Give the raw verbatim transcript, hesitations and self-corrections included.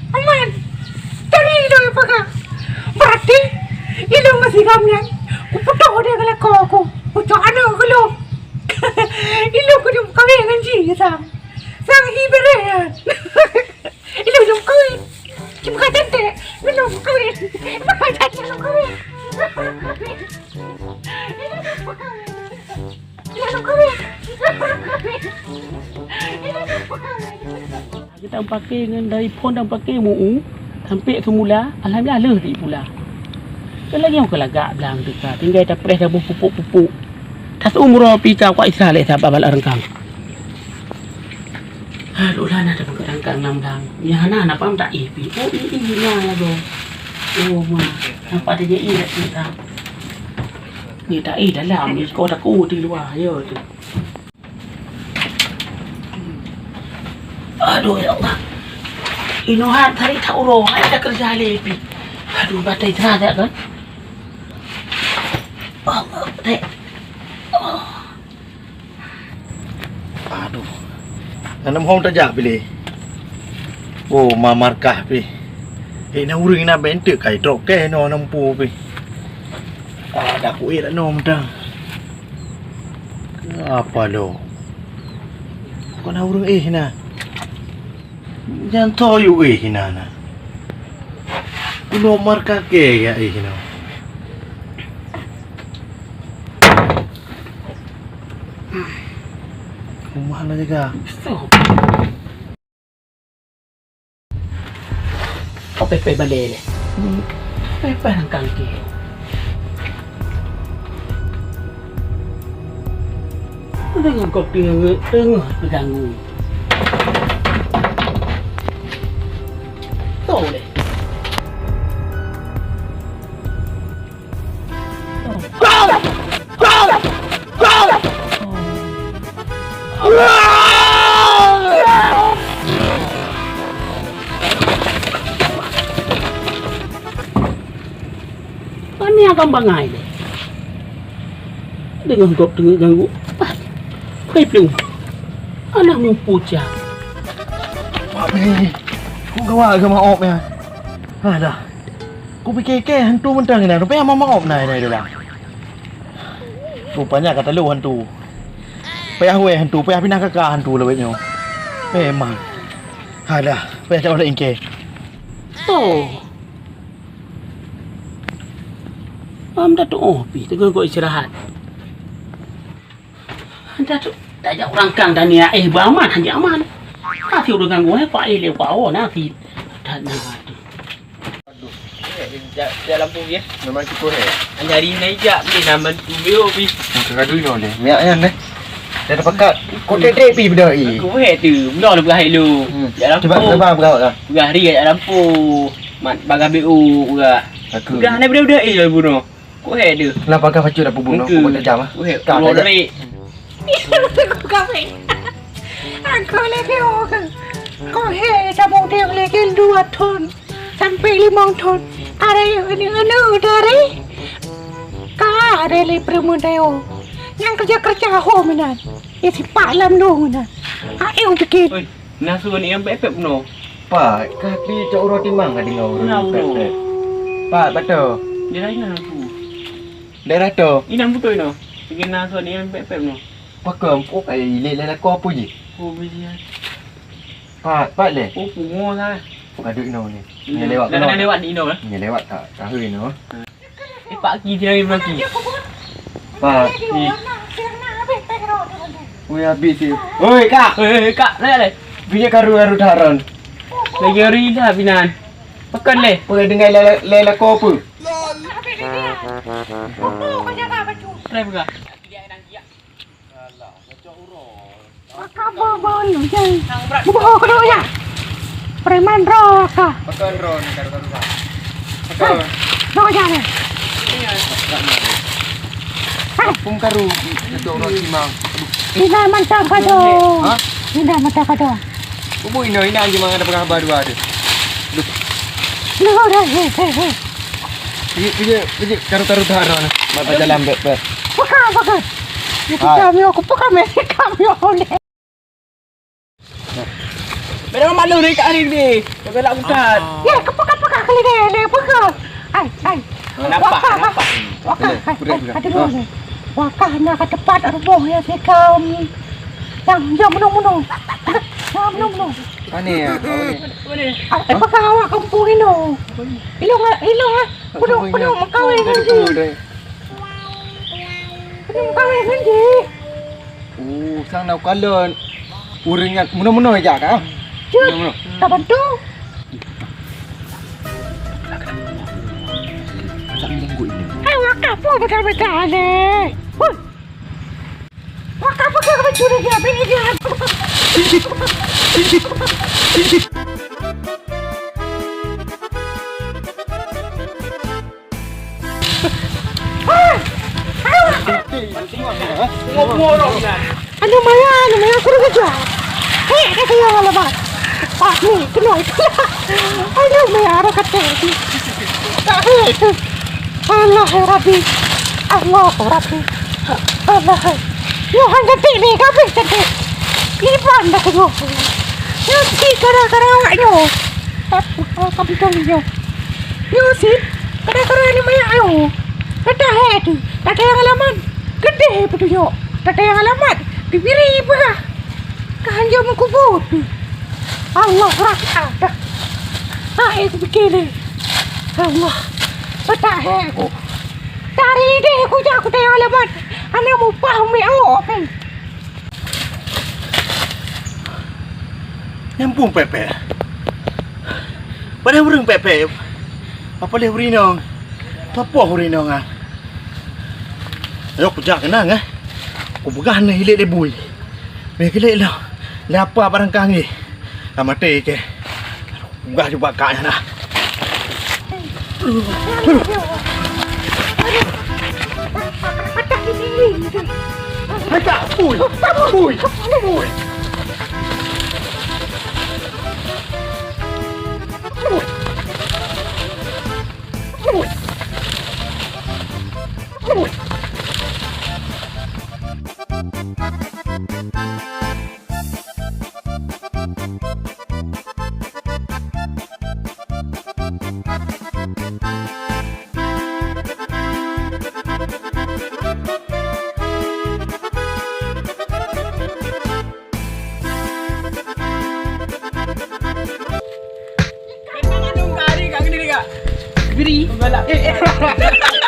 Aman, tadi ilôn pakai. Berarti ilôn masih gam nyan. Kuputôh dia keu lakoe ku. Pucok aneuk keu lôn. Ilôn kudum kawin ngon jih sang. Sang hi bereh nyan. Ilôn dum kawin. Cuma cantik. Ilôn dum kawin. Ilôn dum kawin. Ilôn dum kawin. Kita pakai dengan dari phon dan pakai mu sampai semula, alhamdulillah leuh di pula. Kan lagi yang kelagak belang tu ka, tinggal dah preh dah pupuk-pupuk. Tas umroh pika kuat Israel sahabat balak rengkang. Aduh lah, na teupeu rengkang lam belang. Nyang hana na pam tak ih pi. Oh, ih, ih, na lagoe. Oh, ma. Nampak dia ih dah cerita. Ni tak ih dalam, ni kau tak di luar, ya tu. Aduh, ya Allah. Inoe han tari tak uroe, hai dah kerja lepi. Aduh, batai terasa kan? Allah, dek. Oh. Aduh. Aneuk hom tajak pilih. Oh, ma markah pi. Eh, na ureueng na bentuk kai trok ke no nempu pi. Ah, dah kuit no mantang. Apa lo? Kon na ureueng eh na. Nyan toyue eh na na. Kulo marka ke ya eh na. Rumah na jaga. Kau pepeh balai leh. Pepeh rangkang ke. Dengan kau teungoh, teungoh peuganggu. Toh leh. Pane akan bangai deh. Dengan gob teungoh ganggu. Pat. Kai plueng. Anak mupu cak. Mak meh. Ku gawa agama op ya. Alah. Ku pikir ke hantu mentang ina, rupanya mama op na ina itulah. Rupanya kata lu hantu. Payah weh hantu, payah pinah kaka hantu lewat nyoe. Memang. Alah, payah tak boleh ingke. Oh. Am dah tu oh pi teugeuh kok istirahat. Dah tu, dah jak urang kang dah niat eh beraman hanya aman. Kasih urang ganggu eh pak eh lewat oh nasi. Dah nah tu. Aduh, eh, jak, jak lampu ya. Memang cukup eh. Hanya hari ni jak boleh nama tu yo pi. Muka kadu ni oleh. Miak nyan deh. Dah terpekat. Kau dek dek pi beda i. Aku eh tu, benda lebih baik lu. Hmm. Jak lampu. Cuba, cuba berapa lah? Udah hari jak lampu. Mat bagah B U udah. Aku. Udah ni beda-beda eh lalu bunuh. Kok hek tu? Lah pakai pacut dah pun bunuh. Engke. Pokok tajam ah. Kok hek? Kak, ulo kak, kak. Dari. Aku kafe. Aku lagi orang. Kok hek dah muda lagi dua tahun sampai lima tahun. Ada yang ini anu dari. Kak ada le perempuan tayo. Yang kerja-kerja ho menan. Ya sipak lam dong menan. Ayo bikin. Oi. Nasuh ni yang pepek no. Pak, kaki cok uroh timang ka dengar ureueng pepek. Pak, betul. Dia lain aku. Daerah tu. Inang betul no. Bikin nasuh ni yang pepek no. Pakam, oh, kayak ilik lelaki apa je? Oh, biji. Pak, pak le. Oh, pungo lah. Paduk no ni. Ni lewat. Dah lewat ni no. Ni lewat tak? Tahu no. Eh, Pak Ki, dia lagi Pak Ki. Pak Ki. Ui, habis ni. Oi, Kak. Eh, eh, Kak, naik deh. Punya karu-karu taron. Lagi hari dah binan. Pekan leh. Pekan dengan lela, lela kopi. Try pegang. Alah, ngecok uroe. Apa bau-bau ni, Jang? Bubuk kau dulu, ya? Preman roh kah? Betul, roh ni, karu-karu, Kak. Betul. Roh jangan. Iya. Pun karu, ngecok uroe simang. Ina mantap kado. Ha? Ina mantap kado. Kubu inoe, inan jih mangat peugah haba dua tu. Duh. Loh, dah, hei, hei, hei. Kejut, kejut, kejut. Taruh, taruh, taruh, taruh. Mata jalan, bet, bet. Peugah, peugah. Hai. Kami, aku peugah, meh, kami, oleh. Beda malu ni kat hari ni. Kau galak bukan. Ya, kau peugah, peugah kali ni, ni, peugah. Hai, hai. Nampak, Wakah, nampak. Wakah, hai, hai, ada dua ni. Wakah na ka tepat rumoh ya, si kam. Yang, yang menung-menung. Yang menung-menung. Mana ya? Ah, eh, pakai awak kampung Ino. Ilong, ilong, ah. Penuh, penuh mengkawin ngan jih. Penuh mengkawin ngan jih. Oh, sang na kalon. Ureueng nyan meunoe-meunoe jak ka? Cuk, meunoe-meunoe. Ka bantu. Hai, Wakah, peue beutôi-beutôi lé? Hui. Wakah, peue keu baju dia, bini dia. Aduh, maya, aduh, maya, suruh kejar. Hei, kata yang alamat. Ah, ni, kena. Aduh, maya, arah kata. Tak, hei, tu. Allah, ya Rabbi. Allah, ya Rabbi. Allah. Yohan cantik ni, kabeh cantik. Iban dah kedua. Nyoe si kara-kara awak nyoe. Apa kau kami kali nyoe? Nyoe si kara-kara ni mayak nyoe. Dah hai tu. Dah kaya alamat. Gedeh petunjuk. Dah kaya alamat. Dibiri peugah. Kan dia mengkubur tu. Allah rasa dah. Hai kupikir ni. Allah. Dah hai aku. Dari deh aku jak aku tanya alamat. Anak mupah ambil awak kan. Nyambung pepek. Pada ureueng pepek. Apa leh ureueng inong? Apa ureueng inong ah? Ayo kujak kenang eh. Kupeugah na hilet lebui. Meh hilet lah. Lapa barang kah ngi. Ka maté ke. Peugah juga kak nyan nah. Hai kak, pui, pui, pui. Biri. Galak. Eh, eh.